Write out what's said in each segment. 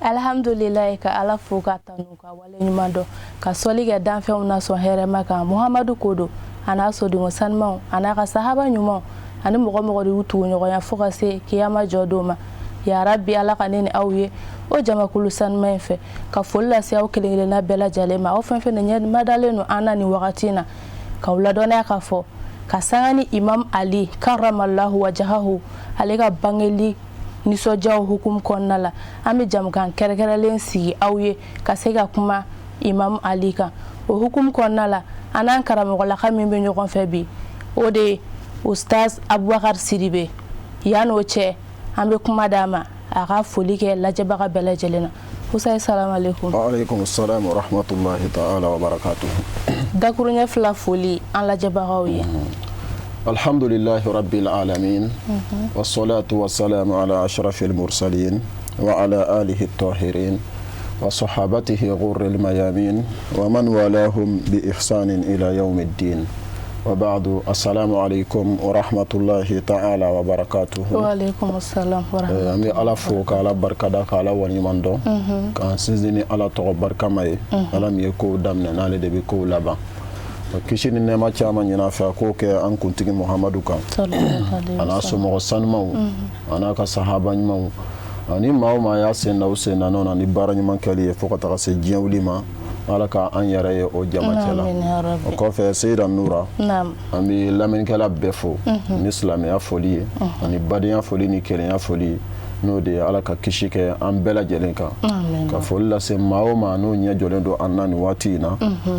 Alhamdulilayi, ka Ala fo ka tanu ka wale ɲuman dɔn, ka sɔli kɛ danfɛnw na sɔn hɛrɛma kan Muhamadu ko don, a n'a sodenko sanumanw, a n'a ka sahaba ɲumanw, ani mɔgɔ mɔgɔ de y'u tuguɲɔgɔnya fo ka se kiyama jɔ don ma. Ya Rabbi, Ala ka ne ni aw ye o jamakulu sanuman in fɛ. Ka foli lase aw kelen kelenna bɛɛ lajɛlen ma, aw fɛn fɛn de ɲɛ madalen don an na nin wagati in na, k'aw ladɔnniya k'a fɔ ka sanga ni Imam Ali karamallahu wajahahu, ale ka bangeli nisɔndiyaw hukumu kɔnɔna la, an bɛ jamukan kɛrɛnkɛrɛnlen sigi aw ye ka se ka kuma Imam Ali kan. O hukumu kɔnɔna la, an n'an karamɔgɔlaka min bɛ ɲɔgɔn fɛ bi, o de ye Ustaz Abubakar Sidibe. Yan'o cɛ, an bɛ kuma d'a ma, a ka foli kɛ lajɛbaga bɛɛ lajɛlen na. Ustaz, salamu aleykum. Wa aleykum salam wa rahmatullahi ta'ala wa barakatuh. Dakuruɲɛ fila foli an lajɛbagaw ye. Alhamdulillahi rabbil alamin, wassalatu wassalamu ala ashrafil mursalin wa ala alihi tahirin wa sahabatihi ghurril mayamin wa man walahum bi ihsanin ila yawmiddin. Wa ba'du, assalamu alaikum wa rahmatullahi ta'ala wa barakatuhu. Wa alaikum assalam wa rahmatullahi. An bɛ Ala fo ka Ala barikada ka Ala waleɲuman dɔn, k'an sinsin ni Ala tɔgɔ barikama ye, Ala min ye kow daminɛ n'ale de bɛ kow laban. Kisi ni nɛɛma caman ɲini a fɛ a k'o kɛ an kuntigi Muhamadu kan, a n'a somɔgɔ sanumanw, a n'a ka sahaba ɲumanw, ani maa o maa y'a sen da u sen da nɔ na ni baara ɲuman kɛli ye fo ka taga se diɲɛ wuli ma. Ala ka an yɛrɛ ye o jama cɛ la. O kɔfɛ, Seyida Nura, an bɛ lamɛnnikɛla bɛɛ fo ni silamɛya foli ye, ani badenya foli ni kelenya foli, n'o de ye Ala ka kisi kɛ an bɛɛ lajɛlen kan. Ka foli lase maa o maa n'o ɲɛ jɔlen don an na nin waati in na,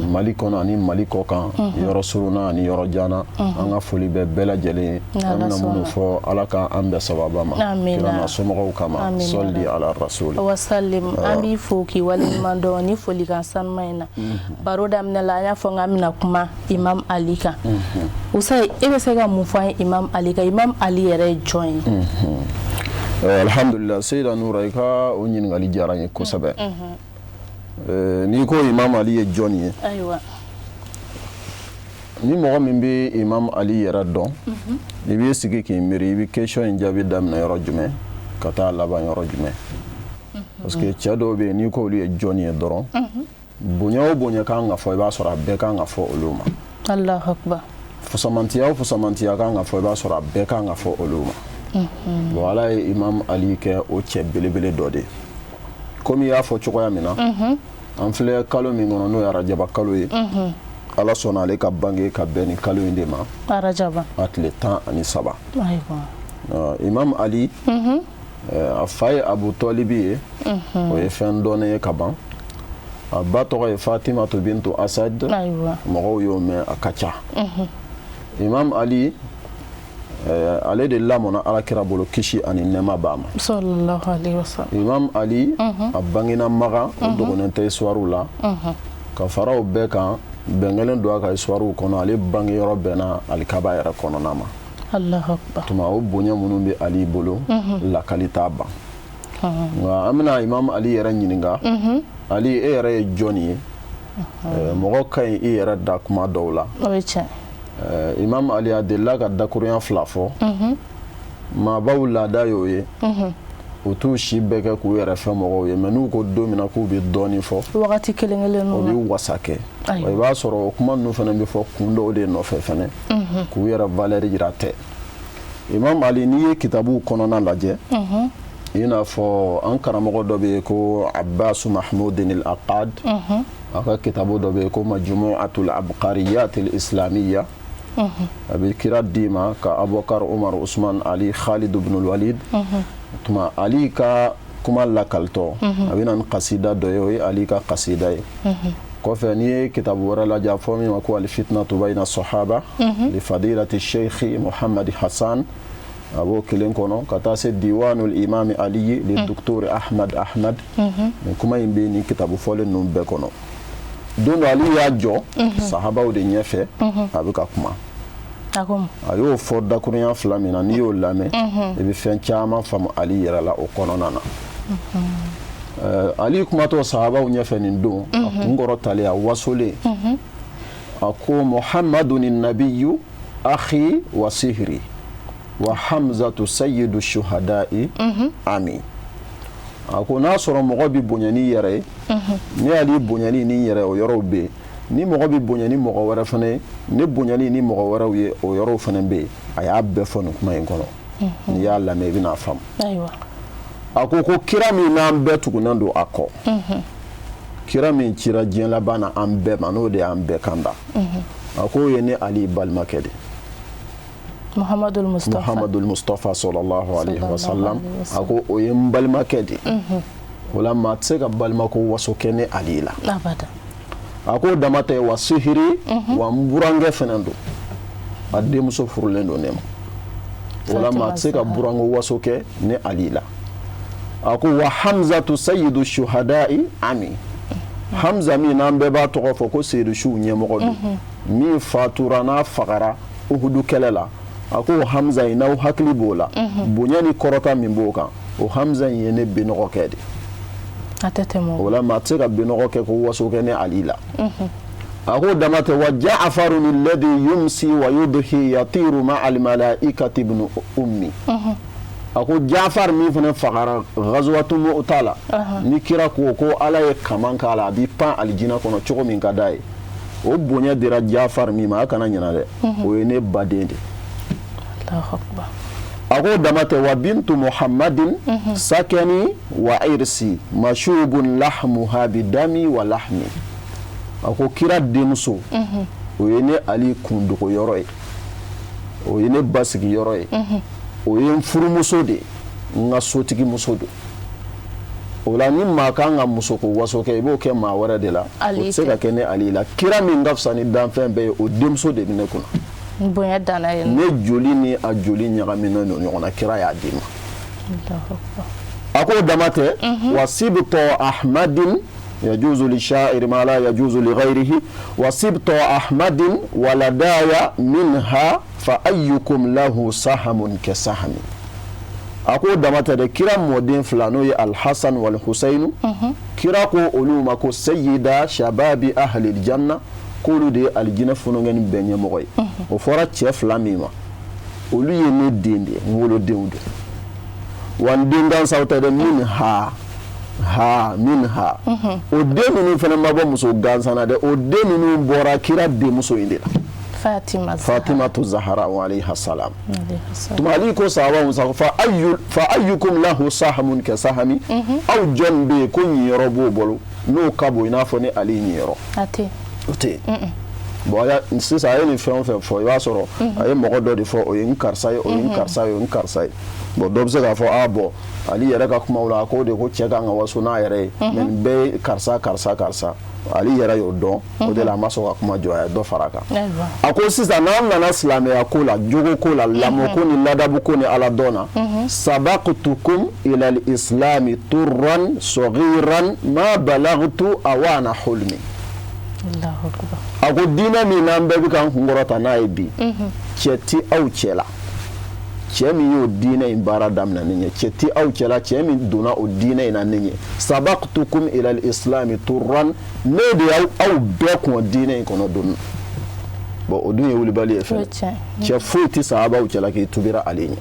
Mali kɔnɔ ani Mali kɔ kan, yɔrɔ surunna ani yɔrɔ jan na, an ka foli bɛ bɛɛ lajɛlen ye. An bɛna minnu fɔ, Ala ka an bɛɛ sababa ma kira n'a somɔgɔw kama. Sɔli ala rasuli. Wasalim. An b'i fo k'i waleɲuman dɔn ni folikan sanuman in na. Baro daminɛ la, an y'a fɔ k'an bɛna kuma Imam Ali kan. Usayi, e bɛ se ka mun fɔ an ye Imam Ali kan? Imam Ali yɛrɛ ye jɔn ye? Alhamdulillah, Seyida Nura, i ka o ɲininkali diyara n ye kosɛbɛ. N'i ko Imam Ali ye jɔn ye, ayiwa, ni mɔgɔ min bɛ Imam Ali yɛrɛ dɔn, i b'i sigi k'i miiri i bɛ question in jaabi daminɛ yɔrɔ jumɛn ka taa laban yɔrɔ jumɛn, parce que cɛ dɔw bɛ yen, n'i ko olu ye jɔn ye dɔrɔn, bonya o bonya kan ka fɔ, i b'a sɔrɔ a bɛɛ kan ka fɔ olu ma. Allahu akbar. Fusamantiya o fusamantiya kan ka fɔ, i b'a sɔrɔ a bɛɛ kan ka fɔ olu ma. Bon, Ala ye Imam Ali kɛ o cɛ belebele dɔ de ye. Komi i y'a fɔ cogoya min na, an filɛ kalo min kɔnɔ, n'o ye arajaba kalo ye, Ala sɔnna ale ka bange ka bɛn ni kalo in de ma. Arajaba. A tile 13. Imam Ali, a fa ye Abu Tɔlibi ye, o ye fɛn dɔnnen ye ka ban. A ba tɔgɔ ye Fatimatu bintu Asad, mɔgɔw y'o mɛn, a ka ca. Imam Ali, ale de lamɔna Alakira bolo, kisi ani nɛɛma b'a ma. Imam Ali, a bangena Makan, o dogonnen tɛ histoire la. Ka fara o bɛɛ kan, bɛn kɛlen don a ka histoire kɔnɔ, ale bange yɔrɔ bɛnna alikaba yɛrɛ kɔnɔna ma. Tuma o bonya minnu bɛ Ali bolo, lakali t'a ban. Nka an bɛna Imam Ali yɛrɛ ɲininka. Ali, e yɛrɛ ye jɔn ye? Mɔgɔ ka ɲi i yɛrɛ da kuma dɔw la. Imam Ali, a delila ka dakurunya fila fɔ. Maabaw laada y'o ye, u t'u si bɛɛ kɛ k'u yɛrɛ fɛ mɔgɔw ye, mais n'u ko don min na k'u bɛ dɔɔnin fɔ, wagati kelen kelen, o bɛ wasa kɛ. I b'a sɔrɔ o kuma ninnu fana bɛ fɔ kun dɔw de nɔfɛ fana, k'u yɛrɛ valeur jira tɛ. Imam Ali, n'i ye kitabuw kɔnɔna lajɛ, i n'a fɔ an karamɔgɔ dɔ bɛ yen ko Abbas Mahmoud al-Aqad, a ka kitabu dɔ bɛ yen ko Majmu'atul Abqariyat al-Islamiyya, a bɛ kira d'i ma ka Abubakar, Umar, Usman, Ali, Khalid ibn al-Walid. Tuma Ali ka kuma lakalitɔ, a bɛ na ni kasida dɔ ye, o ye Ali ka kasida ye. Kɔfɛ, n'i ye kitabu wɛrɛ lajɛ, a fɔ min ma ko Al-Fitnatu bayna Sahaba li fadilati Sheikh Muhammad Hassan, a b'o kelen kɔnɔ, ka taa se Diwanul Imam Ali li Docteur Ahmad Ahmad. Nin kuma in bɛ nin kitabu fɔlen ninnu bɛɛ kɔnɔ. Don dɔ, Ali y'a jɔ sahabaw de ɲɛfɛ, a bɛ ka kuma. A y'o fɔ dakurunya fila min na, n'i y'o lamɛn, i bɛ fɛn caman faamu Ali yɛrɛ la o kɔnɔna na. Ali kumatɔ sahabaw ɲɛfɛ nin don, a kun kɔrɔtalen, a wasolen, a ko: Muhammadun nabiyu akhi wa sihri wa Hamzatu sayyidu shuhada'i ami. A ko n'a sɔrɔ mɔgɔ bɛ bonya n'i yɛrɛ ye, ne Ali bonyali ni n yɛrɛ, o yɔrɔw bɛ yen. Ni mɔgɔ bɛ bonya ni mɔgɔ wɛrɛ fana ye, ne bonyali ni mɔgɔ wɛrɛw ye, o yɔrɔw fana bɛ yen. A y'a bɛɛ fɔ nin kuma in kɔnɔ. N'i y'a lamɛn, i bɛna a faamu. A ko ko kira min n'an bɛɛ tugunnen don a kɔ, kira min cira diɲɛ laban na an bɛɛ ma, n'o de y'an bɛɛ kan da, a k'o ye ne Ali balimakɛ de. Muhammadul Mustafa. Muhammadul Mustafa sallallahu alaihi wasallam. A ko o ye n balimakɛ de. O la, maa tɛ se ka balimako waso kɛ ne Ali la. A ko dama tɛ, wa sihiri, wa n burankɛ fana don, a denmuso furulen don ne ma. O la, maa tɛ se ka buranko waso kɛ ne Ali la. A ko wa Hamzatu sayyidu shuhada'i ami. Hamza min n'an bɛɛ b'a tɔgɔ fɔ ko seyidu suw ɲɛmɔgɔ don, min fatura, n'a fagara Uhudu kɛlɛ la, a ko Hamza in, n'aw hakili b'o la, bonya ni kɔrɔta min b'o kan, o Hamza in ye ne benɔgɔkɛ de. A tɛ tɛmɛ. O la, maa tɛ se ka benɔgɔkɛ ko waso kɛ ne Ali la. A ko dama tɛ, wa Ja'farun alladhi yumsi wa yudhi yatiru ma'a al-malaikati ibn ummi. A ko Jafar min fana fagara ghazwatu Mu'ta la, ni kira ko ko Ala ye kaman k'a la, a b'i pan alijina kɔnɔ cogo min ka d'a ye, o bonya dira Jafar min ma, a kana ɲina dɛ, o ye ne baden de. A ko dama tɛ, wa bintu Muhammadin sakani wa irsi mashubun lahmuha bidami wa lahmi. A ko kira denmuso, o ye ne Ali kundogo yɔrɔ ye, o ye ne basigi yɔrɔ ye, o ye n furumuso de ye, n ka sotigi muso don. O la, ni maa kan ka musoko waso kɛ, i b'o kɛ maa wɛrɛ de la, o tɛ se ka kɛ ne Ali la. Kira min ka fisa ni danfɛn bɛɛ ye, o denmuso de bɛ ne kunna. Bonya danna yen. Ne joli ni a joli ɲagaminen don ɲɔgɔn na, kira y'a di ma. A k'o dama tɛ, wa sibtɔ Ahmadin yajuzu li sha'ir ma la yajuzu li ghayrihi, wa sibtɔ Ahmadin waladaya minha fa ayyukum lahu sahamun ka sahami. A ko dama tɛ dɛ, kira mɔden fila, n'o ye Alhasan wal Hussein, kira ko olu ma ko sayyida shababi ahli janna, k'olu de ye alijinɛ fununkɛni bɛɛ ɲɛmɔgɔ ye. O fɔra cɛ fila min ma, olu ye ne den de ye, n wolodenw don. Wa n den gansaw tɛ dɛ, min ha ha min ha, o den ninnu fana ma bɔ muso gansan na dɛ, o den ninnu bɔra kira denmuso in de la. Fatima. Fatimatu Zahara alayha salam. Tuma Ali ko sahabaw sa, fa ayu fa ayyukum lahu sahamun ka sahami, aw jɔn bɛ yen ko ɲiyɔrɔ b'o bolo n'o ka bon i n'a fɔ ni Ali ɲiyɔrɔ? A tɛ. O tɛ yen. Bon, sisan a ye nin fɛn o fɛn fɔ, i b'a sɔrɔ a ye mɔgɔ dɔ de fɔ, o ye n karisa ye, o ye n karisa ye, o ye n karisa ye. Bon, dɔ bɛ se k'a fɔ a bɔn, Ali yɛrɛ ka kumaw la, a k'o de ko cɛ kan ka waso n'a yɛrɛ ye, mais nin bɛɛ ye karisa, karisa, karisa. Ali yɛrɛ y'o dɔn, o de la a ma sɔn ka kuma jɔ, a ye dɔ fara a kan. A ko sisan, n'an nana silamɛya ko la, jogo ko la, lamɔ ko ni ladabu ko ni ala dɔn na, sabaqtukum ila al-islami turran saghiran ma balagtu awana hulmi. A ko diinɛ min n'an bɛɛ bɛ k'an kunkɔrɔta n'a ye bi, cɛ ti aw cɛ la cɛ min y'o diinɛ in baara daminɛ ne ɲɛ, cɛ ti aw cɛ la cɛ min donna o diinɛ in na ne ɲɛ. Sabaqtukum ila al-islami turran, ne de y'aw aw bɛɛ kɔn diinɛ in kɔnɔ don. Bon, o dun ye wulibali ye fɛnɛ. Cɛ foyi tɛ sahabaw cɛla k'i tubira ale ɲɛ.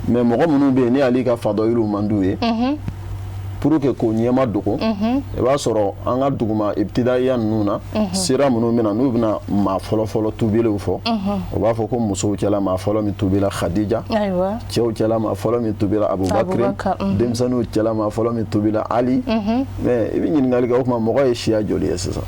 Mais mɔgɔ minnu bɛ yen ni Ali ka fadɔyiluw man d'u ye, pour que k'o ɲɛma dogo, i b'a sɔrɔ an ka duguma ibtidaiya ninnu na, sira minnu bɛna, n'u bɛna maa fɔlɔ-fɔlɔ tubilenw fɔ, u b'a fɔ ko musow cɛla maa fɔlɔ min tubila Khadija, cɛw cɛla maa fɔlɔ min tubila Abubakar, denmisɛnninw cɛla maa fɔlɔ min tubila Ali. Mais i bɛ ɲininkali kɛ, o tuma mɔgɔ ye siya joli ye sisan?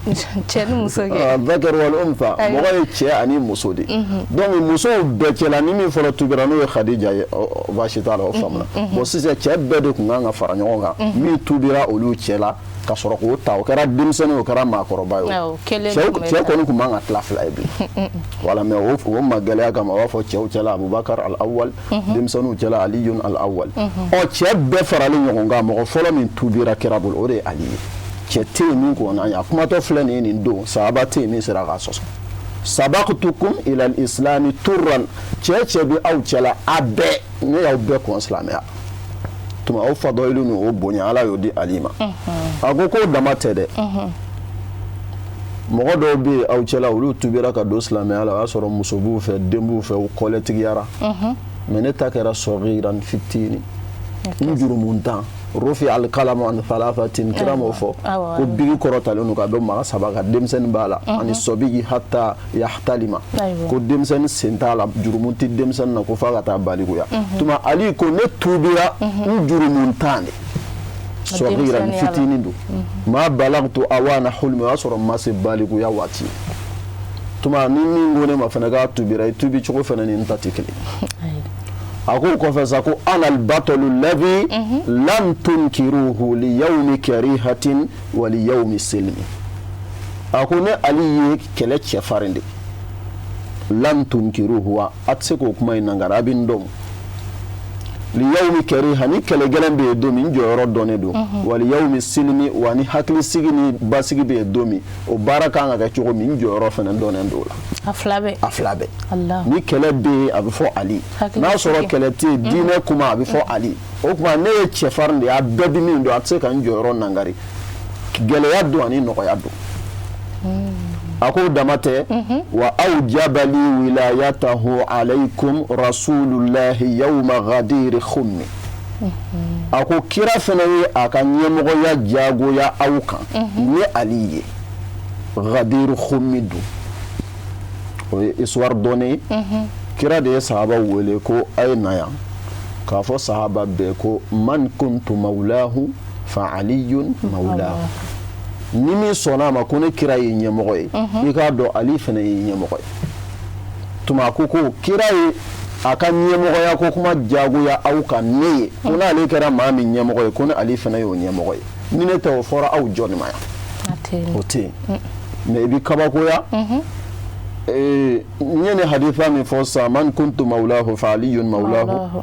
Cɛ ni muso kɛ. Zakar wal unsa, mɔgɔ ye cɛ ani muso de. Donc musow bɛɛ cɛla, ni min fɔlɔ tubira, n'o ye Khadija ye, baasi t'a la, o faamuna. Bon, sisan cɛ bɛɛ de tun kan ka fara ɲɔgɔn kan, min tubira olu cɛ la, ka sɔrɔ k'o ta, o kɛra denmisɛnnin, o kɛra maakɔrɔba ye, o cɛ kɔni tun man ka tila fila ye bilen. Voilà, mais o ma gɛlɛya kama, o b'a fɔ cɛw cɛla Abubakar al-awwal, denmisɛnninw cɛla Aliyun al-awwal. Ɔ, cɛ bɛɛ faralen ɲɔgɔn kan, mɔgɔ fɔlɔ min tubira kira bolo, o de ye Ali ye. Cɛ tɛ yen min kɔnna ɲɛ. A kumatɔ filɛ nin ye nin don, sahaba tɛ yen min sera k'a sɔsɔ. Sabaqtukum ila al-islami turran, cɛ cɛ bɛ aw cɛla, a bɛɛ, ne y'aw bɛɛ kɔn silamɛya tuma. Aw fadɔyilu ni o bonya, Ala y'o di Ali ma. A ko k'o dama tɛ dɛ, mɔgɔ dɔw bɛ yen aw cɛla, olu tubira ka don silamɛya la, o y'a sɔrɔ muso b'u fɛ, den b'u fɛ, u kɔlɛtigiyara. Mais ne ta kɛra sɔgiran, fitini, n jurumuntan. Rufi alikalamu an thalathatin, kira m'o fɔ ko bigi kɔrɔtalen don ka bɛ maa saba kan, denmisɛnnin b'a la, ani sɔbiji hatta yahtalima, ko denmisɛnnin sen t'a la, jurumu tɛ denmisɛnnin na ko f'a ka taa balikuya. Tuma Ali ko ne tuubira n jurumu tan de sɔgira n fitinin don, ma balagtu awana hulmi, o y'a sɔrɔ n ma se balikuya waati. Tuma ni min ko ne ma fana k'a tuubira, i tuubi cogo fana ni n ta tɛ kelen. A ko kɔfɛ sa ko ana albatolu ladhi lam tunkiruhu li yawmi karihatin wa li yawmi silmi. A ko ne Ali ye kɛlɛ cɛfarin de, lam tunkiruhu, wa a tɛ se k'o kuma in nangara, a bɛ n dɔn. Li yawmi kariha, ni kɛlɛ gɛlɛn bɛ yen don min, n jɔyɔrɔ dɔnnen don. Wa li yawmi silmi, wa ni hakilisigi ni basigi bɛ yen don min, o baara kan ka kɛ cogo min, n jɔyɔrɔ fana dɔnnen don o la. A fila bɛɛ. A fila bɛɛ. Ni kɛlɛ bɛ yen, a bɛ fɔ Ali. N'a sɔrɔ kɛlɛ tɛ yen, diinɛ kuma, a bɛ fɔ Ali. O tuma ne ye cɛfarin de ye, a bɛɛ bɛ min dɔn, a tɛ se ka n jɔyɔrɔ nangari. Gɛlɛya don ani nɔgɔya don. A k'o dama tɛ, wa awjaba li wilayatahu alaykum rasulullahi yawma ghadiri khummi. A ko kira fana ye a ka ɲɛmɔgɔya diyagoya aw kan, ne Ali ye ghadiri khummi don. O ye histoire dɔnnen ye. Kira de ye sahabaw wele ko a ye na yan, k'a fɔ sahaba bɛɛ ko man kuntu mawlahu fa aliyun mawlahu. Ni min sɔnna a ma ko ne kira ye ɲɛmɔgɔ ye, i k'a dɔn Ali fana ye ɲɛmɔgɔ ye. Tuma a ko kira ye a ka ɲɛmɔgɔya ko kuma diyagoya aw kan ne ye, ko n'ale kɛra maa min ɲɛmɔgɔ ye, ko ne Ali fana y'o ɲɛmɔgɔ ye. Ni ne tɛ, o fɔra aw jɔni ma yan? O tɛ yen. Mais i bɛ kabakoya, n ye nin hadisa min fɔ sisan, man kuntu mawlahu fa aliyun mawlahu,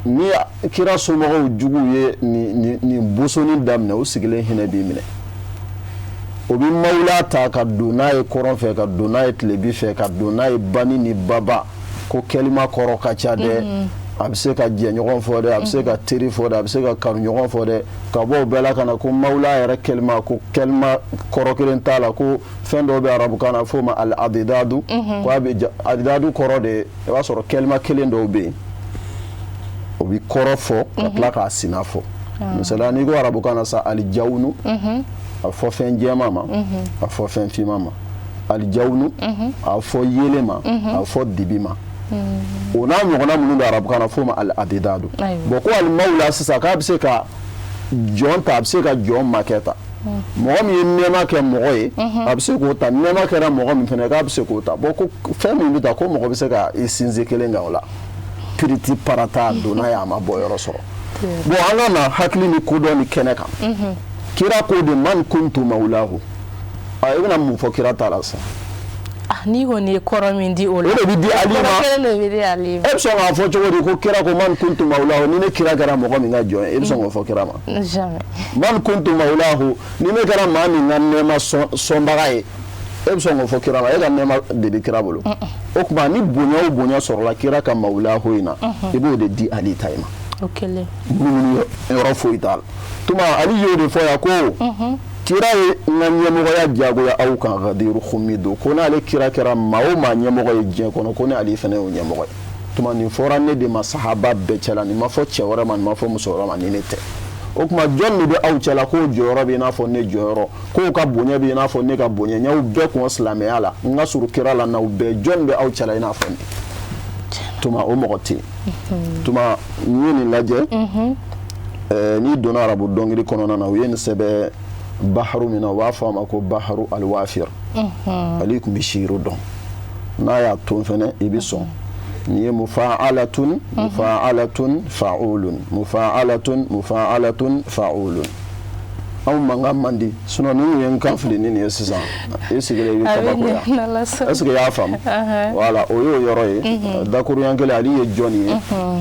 ni kira somɔgɔw juguw ye nin bosoni daminɛ, u sigilen hinɛ b'i minɛ. O bɛ mawula ta ka don n'a ye kɔrɔn fɛ, ka don n'a ye tilebi fɛ, ka don n'a ye bani ni baba, ko kɛlima kɔrɔ ka ca dɛ, a bɛ se ka jɛɲɔgɔn fɔ dɛ, a bɛ se ka teri fɔ dɛ, a bɛ se ka kanuɲɔgɔn fɔ dɛ, ka bɔ o bɛɛ la ka na ko mawula yɛrɛ kɛlima, ko kɛlima kɔrɔ kelen t'a la, ko fɛn dɔw bɛ arabukan na f'o ma al adidadu, ko a bɛ adidadu kɔrɔ de, i b'a sɔrɔ kɛlima kelen dɔw bɛ yen, o bɛ kɔrɔ fɔ ka tila k'a sina fɔ. Misaliya, n'i ko arabukan na sa alijawunu, a fɔ fɛn jɛman ma, a fɔ fɛn finman ma. Alijawunu, a fɔ yeelen ma, a fɔ dibi ma. O n'a ɲɔgɔnna minnu bɛ arabukan na, f'o ma al adidadu. Bon, ko alimawula sisan, k'a bɛ se ka jɔn ta, a bɛ se ka jɔn makɛ ta. Mɔgɔ min ye nɛɛma kɛ mɔgɔ ye, a bɛ se k'o ta. Nɛɛma kɛra mɔgɔ min fana, k'a bɛ se k'o ta. Bon, ko fɛn min bɛ ta, ko mɔgɔ bɛ se ka i sinsin kelen kan o la, piriti parata donna ye, a ma bɔ yɔrɔ sɔrɔ. Bon, an ka na hakili ni kodɔn ni kɛnɛ kan. Kira ko de man kuntu mawulahu. A i bɛna mun fɔ kira ta la sisan? N'i kɔni ye kɔrɔ min di o la, o de bɛ di Ali ma. Kɔrɔ kelen de bɛ di Ali ma. E bɛ sɔn k'a fɔ cogo di ko kira ko man kuntu mawulahu, ni ne kira kɛra mɔgɔ min ka jɔn ye, e bɛ sɔn k'o fɔ kira ma? Jamais. Man kuntu mawulahu, ni ne kɛra maa min ka nɛɛma sɔnbaga ye, e bɛ sɔn k'o fɔ kira ma? E ka nɛɛma de bɛ kira bolo. O tuma ni bonya o bonya sɔrɔla kira ka mawulahu in na, i b'o de di Ali ta in ma. O kelen. Munumunu yɔrɔ foyi t'a la. Tuma Ali y'o de fɔ yan ko kira ye n ka ɲɛmɔgɔya diyagoya aw kan Gadiru Khumi don, ko n'ale kira kɛra maa o maa ɲɛmɔgɔ ye diɲɛ kɔnɔ, ko ne Ali fana y'o ɲɛmɔgɔ ye. Tuma nin fɔra ne de ma sahaba bɛɛ cɛla, nin ma fɔ cɛ wɛrɛ ma, nin ma fɔ muso wɛrɛ ma ni ne tɛ. O tuma jɔn de bɛ aw cɛla k'o jɔyɔrɔ bɛ i n'a fɔ ne jɔyɔrɔ, k'o ka bonya bɛ i n'a fɔ ne ka bonya, n y'aw bɛɛ kɔn silamɛya la, n ka surun kira la n'aw bɛɛ, jɔn bɛ aw cɛla i n'a fɔ ne? Tuma o mɔgɔ tɛ yen. Tuma n'i ye nin lajɛ, n'i donna arabu dɔnkili kɔnɔna na, u ye nin sɛbɛn baharu min na, u b'a fɔ a ma ko baharu alwafir. Ale tun bɛ siiru dɔn, n'a y'a ton fɛnɛ i bɛ sɔn. Nin ye mufa'alatun mufa'alatun fa'ulun mufa'alatun mufa'alatun fa'ulun. Anw mankan man di, sinon ni ye n kan fili ni nin ye sisan, i sigilen i bɛ kabakoya. Est ce que i y'a faamu? Voilà, o y'o yɔrɔ ye. Dakuruyan kelen, Ali ye jɔn ye?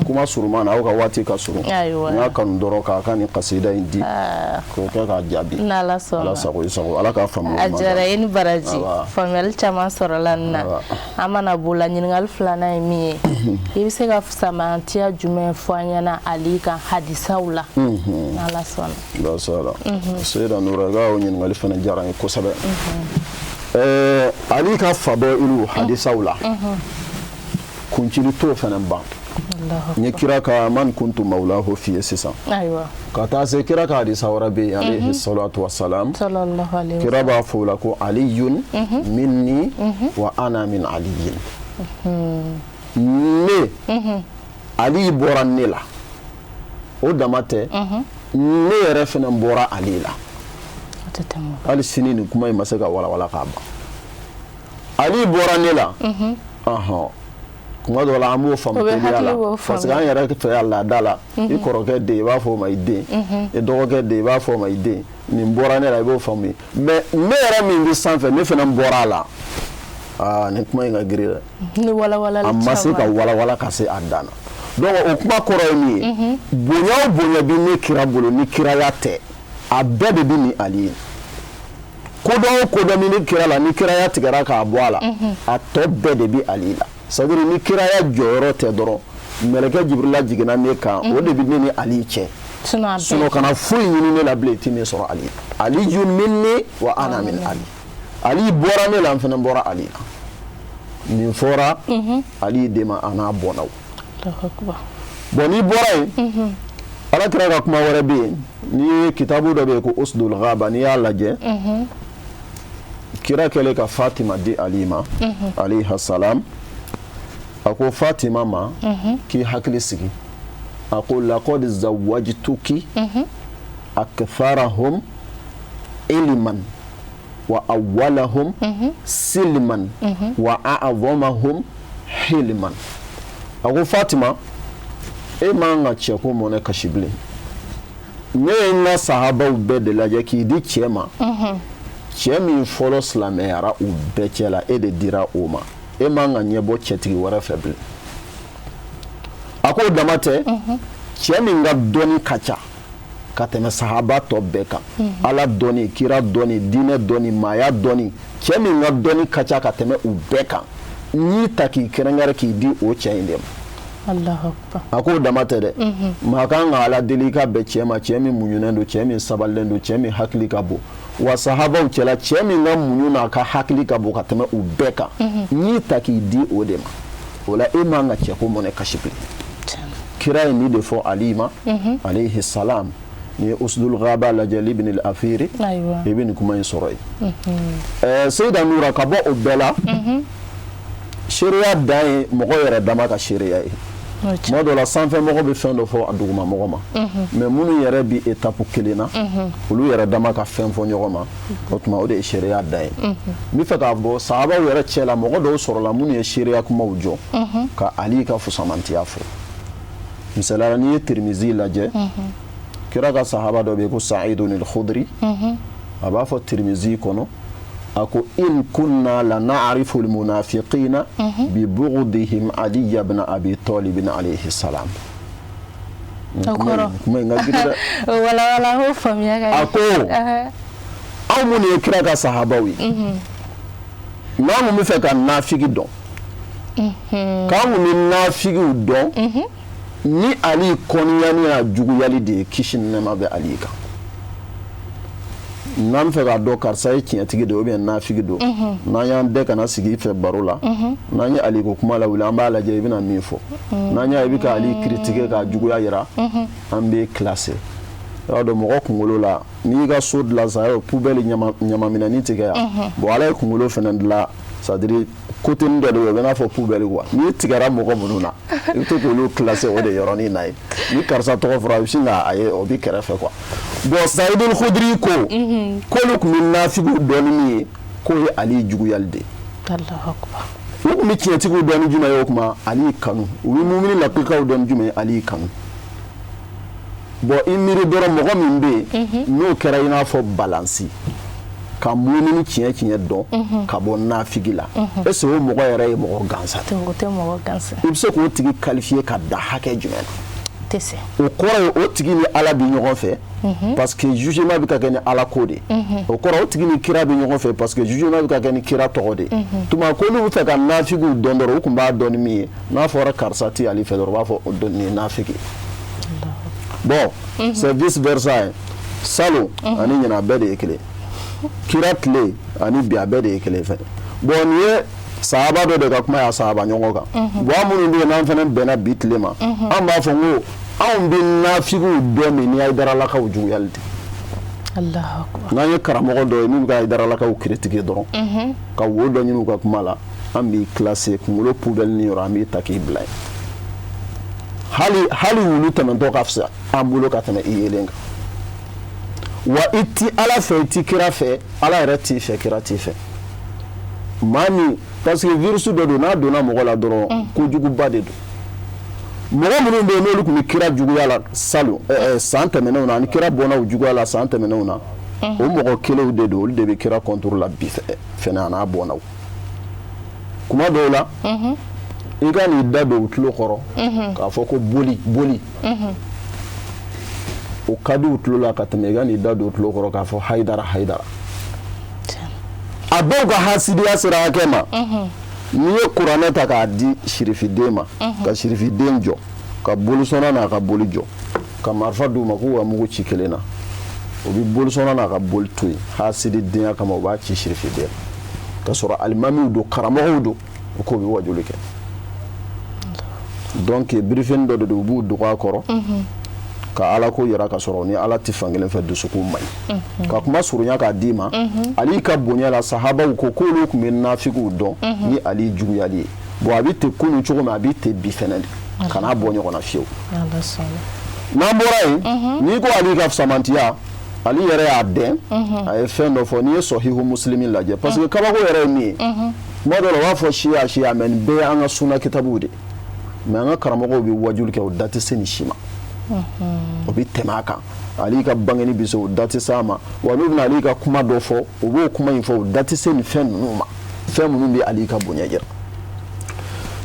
Kuma surunman na, aw ka waati ka surun, n y'a kanu dɔrɔn k'a ka nin kasida in di k'o kɛ k'a jaabi. N'Ala sɔnna. Ala sago i sago, Ala k'a faamu. A diyara i ni baraji, faamuyali caman sɔrɔla nin na. An mana b'o la, ɲininkali filanan ye min ye, i bɛ se ka samantiya jumɛn fɔ an ɲɛna Ali kan hadisaw la, n'Ala sɔnna? Basala Seyida Nura, i ka o ɲininkali fana diyara n ye kosɛbɛ. Ali ka fadɔilu hadisaw la, kuncili t'o fana ban. N ye kira ka man kuntu mawulahu f'i ye sisan. Ka taa se kira ka hadisa wɛrɛ bɛ yen, alayhi salatu wasalam, kira b'a fɔ o la ko aliyun minni wa ana min aliyin. Ne Ali bɔra ne la, o dama tɛ, ne yɛrɛ fana bɔra Ali la. Hali sini nin kuma in ma se ka walawala k'a ban. Ali bɔra ne la, ɔhɔn, kuma dɔ la an b'o faamu teliya la, parce que an yɛrɛ fɛ yan laada la, i kɔrɔkɛ den i b'a fɔ o ma i den, i dɔgɔkɛ den i b'a fɔ o ma i den. Nin bɔra ne la, i b'o faamu. Mais ne yɛrɛ min bɛ sanfɛ, ne fana bɔra a la. Aa, nin kuma in ka girin dɛ, a ma se ka walawala ka se a dan na. Donc o kuma kɔrɔ ye min ye, bonya o bonya bɛ ne kira bolo ni kiraya tɛ, a bɛɛ de bɛ nin Ali ye. Kodɔn o kodɔn min bɛ kira la, ni kiraya tigɛra k'a bɔ a la, a tɔ bɛɛ de bɛ Ali la. C'est à dire ni kiraya jɔyɔrɔ tɛ dɔrɔn, mɛlɛkɛ Jibirila jiginna ne kan, o de bɛ ne ni Ali cɛ. Sinon kana foyi ɲini ne la bilen, i tɛ min sɔrɔ Ali. Aliyun minni wa ana min Ali. Ali bɔra ne la, n fana bɔra Ali la. Nin fɔra Ali de ma a n'a bɔnnaw. Bon, n'i bɔra yen, ala kira ka kuma wɛrɛ bɛ yen. N'i ye kitabu dɔ bɛ yen ko Usdul Ghaba, n'i y'a lajɛ, kira kɛlen ka Fatima di Ali ma alayhi salam, a ko Fatima ma k'i hakili sigi, a ko laqad zawwajtuki aktharahum ilman wa awwalahum silman wa a'zamahum hilman. A ko Fatima, e man ka cɛko mɔnɛ kasi bilen. Ne ye n ka sahabaw bɛɛ de lajɛ k'i di cɛ ma, cɛ min fɔlɔ silamɛyara u bɛɛ cɛ la, e de dira o ma. E man ka ɲɛbɔ cɛtigi wɛrɛ fɛ bilen. A k'o dama tɛ, cɛ min ka dɔnni ka ca ka tɛmɛ sahaba tɔ bɛɛ kan, Ala dɔnni, kira dɔnni, diinɛ dɔnni, maaya dɔnni, cɛ min ka dɔnni ka ca ka tɛmɛ u bɛɛ kan, n y'i ta k'i kɛrɛnkɛrɛn k'i di o cɛ in de ma. A k'o dama tɛ dɛ, maa kan ka Ala deli i ka bɛn cɛ ma, cɛ min muɲunen don, cɛ min sabalilen don, cɛ min hakili ka bon. Wa sahabaw cɛla, cɛ min ka muɲu n'a ka hakili ka bon ka tɛmɛ u bɛɛ kan, n y'i ta k'i di o de ma. O la e man ka cɛko mɔnɛ kasi bilen. Kira ye nin de fɔ Ali ma alayhi salam. N'i ye Usdul Ghaba lajɛ libni al-Athiri, i bɛ nin kuma in sɔrɔ yen. Seyida Nura, ka bɔ o bɛɛ la, seereya dan ye mɔgɔ yɛrɛ dama ka seereya ye. Tuma dɔ la, sanfɛmɔgɔ bɛ fɛn dɔ fɔ a dugumamɔgɔ ma, mais minnu yɛrɛ bɛ étape kelen na, olu yɛrɛ dama ka fɛn fɔ ɲɔgɔn ma, o tuma o de ye seereya dan ye. N bɛ fɛ k'a bɔ sahabaw yɛrɛ cɛ la, mɔgɔ dɔw sɔrɔla minnu ye seereya kumaw jɔ ka Ali ka fusamantiya fɔ. Misaliya la, n'i ye Tirimizi lajɛ, kira ka sahaba dɔ bɛ yen ko Saidun al-Khudri, a b'a fɔ Tirimizi kɔnɔ, a ko in kunna la na'rifu al-munafiqina bi bughdihim Ali ibn Abi Talib alayhi salam. Kuma in ka girin dɛ. Wala, o faamuya ka A ko anw minnu ye kira ka sahabaw ye, n'an kun bɛ fɛ ka nafigi dɔn, k'an kun bɛ nafigiw dɔn ni Ali kɔniyani n'a juguyali de ye, kisi ni nɛɛma bɛ Ali kan. N'an bɛ fɛ k'a dɔn karisa ye tiɲɛtigi de ye ou bien nafigi don, n'an y'an dɛ kana sigi i fɛ baro la, n'an ye Ali ko kuma lawuli, an b'a lajɛ i bɛna min fɔ. N'an y'a ye i bɛ ka Ali critiquer k'a juguya yira, an bɛ classer. I b'a dɔn mɔgɔ kunkolo la, n'i y'i ka so dilan sisan, yɔrɔ poubelle ɲamaminɛnin tɛ kɛ yan. Bon, Ala ye kunkolo fana dilan, c'est à dire côté dɔ de bɛ yen, o bɛ n'a fɔ poubelle quoi. N'i tigɛra mɔgɔ minnu na, i bɛ to k'olu classer o de yɔrɔnin na yen. Ni karisa tɔgɔ fɔra, a bɛ sin k'a ye o bɛ kɛrɛfɛ quoi. Bon, Saïd al-Khudri ko k'olu tun bɛ nafigiw dɔn ni min ye, k'o ye Ali juguyali de ye. U tun bɛ tiɲɛtigiw dɔn ni jumɛn ye? O tuma Ali kanu. U bɛ mumini lakikaw dɔn ni jumɛn ye? Ali kanu. Bon, i miiri dɔrɔn, mɔgɔ min bɛ yen n'o kɛra i n'a fɔ balance ka mumini tiɲɛ tiɲɛ dɔn ka bɔ nafigi la, est ce que o mɔgɔ yɛrɛ ye mɔgɔ gansan? O tɛ mɔgɔ gansan. I bɛ se k'o tigi qualifier ka da hakɛ jumɛn na? Tɛ se. O kɔrɔ ye o tigi ni Ala bɛ ɲɔgɔn fɛ, parce que jugement bɛ ka kɛ ni Ala ko de. O kɔrɔ, o tigi ni kira bɛ ɲɔgɔn fɛ, parce que jugement bɛ ka kɛ ni kira tɔgɔ de. Tuma ko n'u bɛ fɛ ka nafigiw dɔn dɔrɔn, u tun b'a dɔn ni min ye, n'a fɔra karisa tɛ Ale fɛ dɔrɔn, u b'a fɔ nin ye nafigi. Bon, c'est vice versa ye. Salon ani ɲinan, a bɛɛ de ye kelen. Kira tile ani bi, a bɛɛ de ye kelen fɛnɛ. Bon, nin ye Sahaba dɔ de ka kuma y'a sahaba ɲɔgɔn kan. Bon, an minnu bɛ yen, n'an fana bɛnna bi tile ma, an b'a fɔ n ko anw bɛ nafigiw dɔn min ni Hayidaralakaw juguyali de. N'an ye karamɔgɔ dɔ ye min bɛ ka Hayidaralakaw critiquer dɔrɔn, ka wo dɔ ɲini u ka kuma la, an b'i classer kunkolo poubelle ni yɔrɔ, an b'i ta k'i bila yen. Hali hali wulu tɛmɛntɔ ka fisa an bolo ka tɛmɛ i yelen kan. Wa i ti Ala fɛ, i ti kira fɛ, Ala yɛrɛ t'i fɛ, kira t'i fɛ. Maa min, parce que virus dɔ don, n'a donna mɔgɔ la dɔrɔn, kojuguba de don. Mɔgɔ minnu bɛ yen, n'olu tun bɛ kira juguya la salon, san tɛmɛnenw na, ani kira bɔnnaw juguya la san tɛmɛnenw na, o mɔgɔ kelenw de don, olu de bɛ kira contre la bi fɛnɛ, a n'a bɔnnaw. Kuma dɔw la, i ka n'i da don u tulo kɔrɔ k'a fɔ ko boli boli, o ka di u tulo la ka tɛmɛ i ka n'i da don u tulo kɔrɔ k'a fɔ Hayidara Hayidara. A dɔw ka hasidiya sera hakɛ ma, n'i ye kuranɛ ta k'a di sirifiden ma, ka sirifiden jɔ, ka bolisɔnna n'a ka boli jɔ, ka marifa d'u ma k'u ka mugu ci kelen na, o bɛ bolisɔnna n'a ka boli to yen hasididenya kama, u b'a ci sirifiden ma, ka sɔrɔ alimamiw don, karamɔgɔw don, u k'o bɛ wajuli kɛ. Donc birifini dɔ de don, u b'u dogo a kɔrɔ ka Ala ko yira, ka sɔrɔ ni Ala tɛ fankelen fɛ, dusukun man ɲi. Ka kuma surunya k'a d'i ma, Ali ka bonya la, sahabaw ko k'olu tun bɛ nafigiw dɔn ni Ali juguyali ye. Bon, a bɛ ten kunun cogo min, a bɛ ten bi fɛnɛ de, kan'a bɔ ɲɔgɔn na fiyewu. N'an bɔra yen, n'i ko Ali ka fisamantiya, Ali yɛrɛ y'a dɛn, a ye fɛn dɔ fɔ. N'i ye Sɔhihu Muslimi lajɛ, parce que kabako yɛrɛ ye min ye, kuma dɔ la u b'a fɔ siya siya, mais nin bɛɛ ye an ka sunna kitabuw de. Mais an ka karamɔgɔw bɛ wajuli kɛ, o da tɛ se nin si ma, o bɛ tɛmɛ a kan. Ali ka bangeni bɛ se, o da tɛ se a ma. Wa n'u bɛna Ali ka kuma dɔ fɔ, u b'o kuma in fɔ, o da tɛ se nin fɛn ninnu ma, fɛn minnu bɛ Ali ka bonya jira.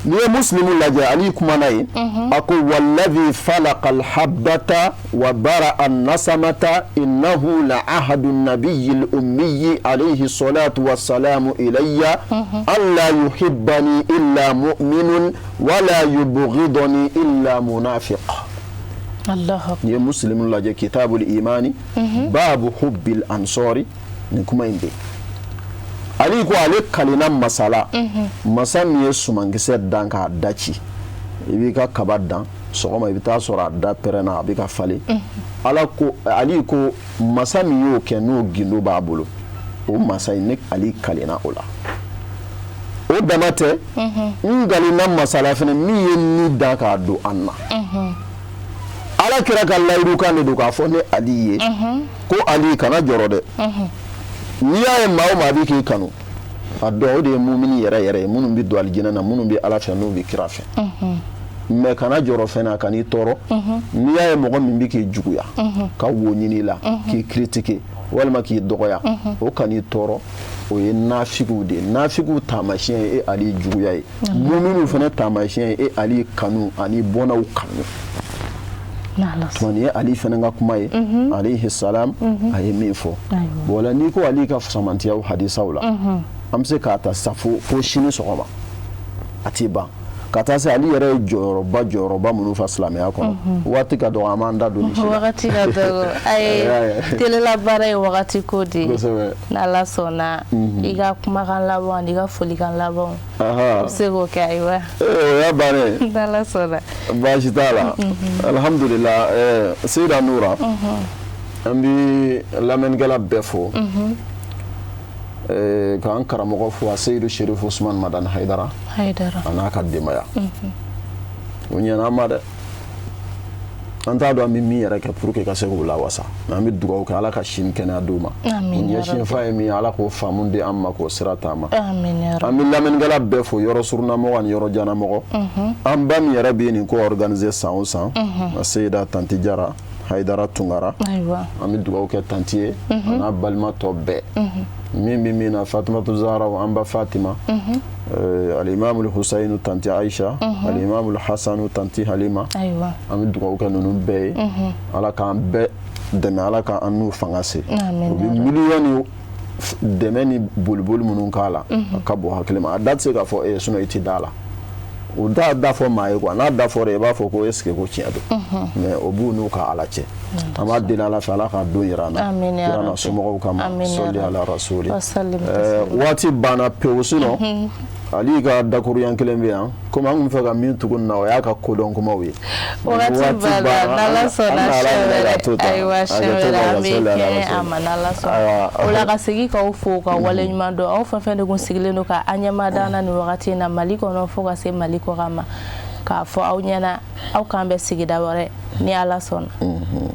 N'i ye Muslimu lajɛ, Ali kumana yen, a ko: "Waladhi falaqa alhabbata wa bara'a nasamata innahu la ahadu nabiyyi al-ummi alayhi salatu wassalamu ilayya an la yuhibbani illa mu'minun wala yubghidani illa munafiq." N'i ye Muslimu lajɛ, kitabul imani, babu hubbil ansori, nin kuma in bɛ yen. Ali ko ale kalina masala, masa min ye sumankisɛ dan k'a da ci. I b'i ka kaba dan sɔgɔma, i bɛ taa sɔrɔ a da pɛrɛnna, a bɛ ka falen. Ala ko, Ali ko, masa min y'o kɛ, n'o gindo b'a bolo, o masa in, ne Ali kalina o la. O dama tɛ, n kalina masala fɛnɛ min ye ni dan k'a don an na. Ala kira ka layidu kan de don k'a fɔ ne Ali ye ko Ali kana jɔrɔ dɛ. N'i y'a ye maa o maa bɛ k'i kanu, a dɔn o de ye mumini yɛrɛ yɛrɛ ye, minnu bɛ don alijinɛ na, minnu bɛ Ala fɛ, n'u bɛ kira fɛ. Mais kana jɔrɔ fɛn na, a kan'i tɔɔrɔ. N'i y'a ye mɔgɔ min bɛ k'i juguya, ka wo ɲini i la, k'i critiquer walima k'i dɔgɔya, o kan'i tɔɔrɔ, o ye nafigiw de ye. Nafigiw taamasiyɛn ye e Ali juguya ye, muminiw fana taamasiyɛn ye e Ali kanu ani bɔnnaw kanu. Tuma nin ye Ali fana ka kuma ye, alayhi salam, a ye min fɔ. Wala n'i ko Ali ka fisamantiyaw hadisaw la, an bɛ se k'a ta sa fo sini sɔgɔma, a tɛ ban. Ka taa se Ali yɛrɛ ye jɔyɔrɔba minnu fa silamɛya kɔnɔ, waati ka dɔgɔ, an b'an da don nin si la. Wagati ka dɔgɔ, a ye telela baara ye wagati ko de ye. N'Ala sɔnna, i ka kumakan laban ani i ka folikan laban, i bɛ se k'o kɛ. Ayiwa. O y'a bannen. N'Ala sɔnna. Baasi t'a la, alhamdulillah. Seyida Nura, an bɛ lamɛnnikɛla bɛɛ fo, k'an karamɔgɔ fo, a Seyidu Sherifu Usman Madani Hayidara a n'a ka denbaya. O ɲɛna an ma dɛ, an t'a dɔn an bɛ min yɛrɛ kɛ pour que ka se k'u lawasa, mais an bɛ dugawu kɛ, Ala ka sini kɛnɛya d'u ma. U ɲɛsin fa ye min ye, Ala k'o faamu di an ma, k'o sira t'an ma. An bɛ lamɛnnikɛla bɛɛ fo, yɔrɔ surunamɔgɔ ani yɔrɔ jannamɔgɔ. An ba min yɛrɛ bɛ nin ko organiser san o san, Seyida Tanti Jara Hayidara Tunkara, an bɛ dugawu kɛ tanti ye, a n'a balima tɔ bɛɛ min bɛ min na, Fatumatu Zahara, an ba Fatima, Alimamul Husayinu, tanti Aisha, Alimamul Hasanu, tanti Halima, an bɛ dugawu kɛ ninnu bɛɛ ye. Ala k'an bɛɛ dɛmɛ, Ala k'an n'u fanga se. U bɛ miliyɔn ni dɛmɛ ni boliboli minnu k'a la, a ka bon hakili ma, a da tɛ se k'a fɔ e ye, sinon i tɛ da la. O da da fɔ maa ye quoi, n'a da fɔra, i b'a fɔ ko est ce que ko tiɲɛ don, mais o b'u n'u ka Ala cɛ. An b'a deli Ala fɛ, Ala k'a don yira an na, kira na somɔgɔw kama, sɔli ala rasuli. Waati banna pewu, sinon Ali ka dakuruyan kelen bɛ yan, komi an tun fɛ ka min tugu nin na, o y'a ka kodɔn kumaw ye. Wagati banna, n'Ala sɔnna siɲɛ wɛrɛ. Ayiwa, siɲɛ wɛrɛ an bɛ kɛɲɛ a ma, n'Ala sɔnna. O la, ka segin k'aw fo ka waleɲuman dɔn, aw fɛn fɛn de kun sigilen don ka an ɲɛmada na nin wagati in na, Mali kɔnɔ fo ka se Mali kɔkan ma, k'a fɔ aw ɲɛna, aw k'an bɛn sigida wɛrɛ ni Ala sɔnna.